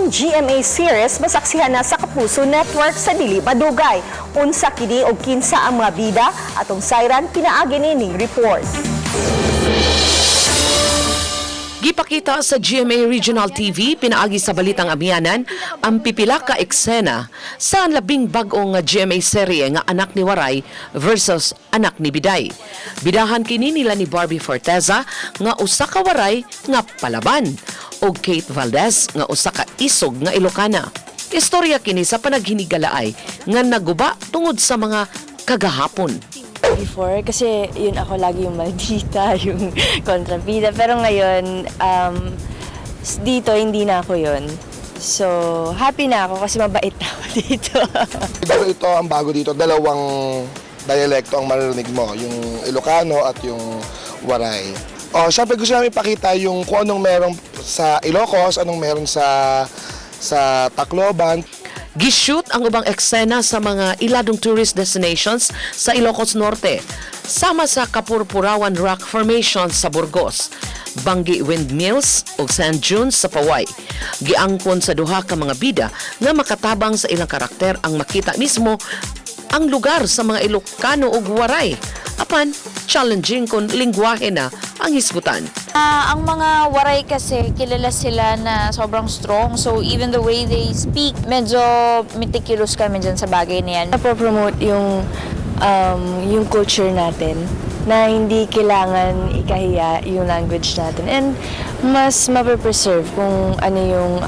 Bag-ong GMA series masaksihan na sa Kapuso Network sa dili madugay. Unsa kini og kinsa ang mga bida, atong sayran pinaagi nining report. Gipakita sa GMA Regional TV pinaagi sa Balitang Amihanan ang pipila ka eksena sa labing bag-ong GMA serye nga Anak ni Waray versus Anak ni Biday. Bidahan kini nila ni Barbie Forteza nga usa ka waray nga palaban ug Kate Valdez nga usa ka isog nga Ilocana. Istorya kini sa panaghinigalaay nga naguba tungod sa mga kagahapon. Before, kasi yun, ako lagi yung maldita, yung kontrabida. Pero ngayon, dito, hindi na ako yun. So, happy na ako kasi mabait na ako dito. Siguro ito ang bago dito, dalawang dialekto ang maririnig mo, yung Ilocano at yung Waray. O, syempre gusto namin ipakita yung kung anong meron sa Ilocos, anong meron sa Tacloban. Gishoot ang ubang eksena sa mga iladong tourist destinations sa Ilocos Norte, sama sa Kapurpurawan Rock Formation sa Burgos, Banggi Windmills ug Sand Dunes sa Paoay. Giangkon sa duha ka mga bida nga makatabang sa ilang karakter ang makita mismo ang lugar sa mga Ilocano ug Waray. Apan, challenging kung lingwahe na ang hisgutan. Ang mga Waray kasi, kilala sila na sobrang strong. So, even the way they speak, medyo meticulous kami dyan sa bagay na yan. Napopromote yung culture natin na hindi kailangan ikahiya yung language natin and mas mapreserve kung ano yung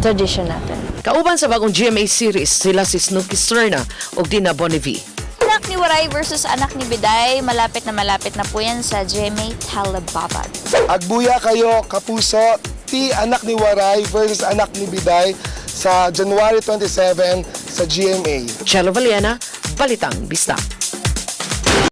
tradition natin. Kauban sa bagong GMA series sila si Snooky Serna ug Dina Bonnevie. Anak ni Waray versus Anak ni Biday, malapit na po yan sa GMA Telebabad. Agbuya kayo, Kapuso, ti Anak ni Waray versus Anak ni Biday sa January 27 sa GMA. Chelo Valiena, Balitang Bisdak.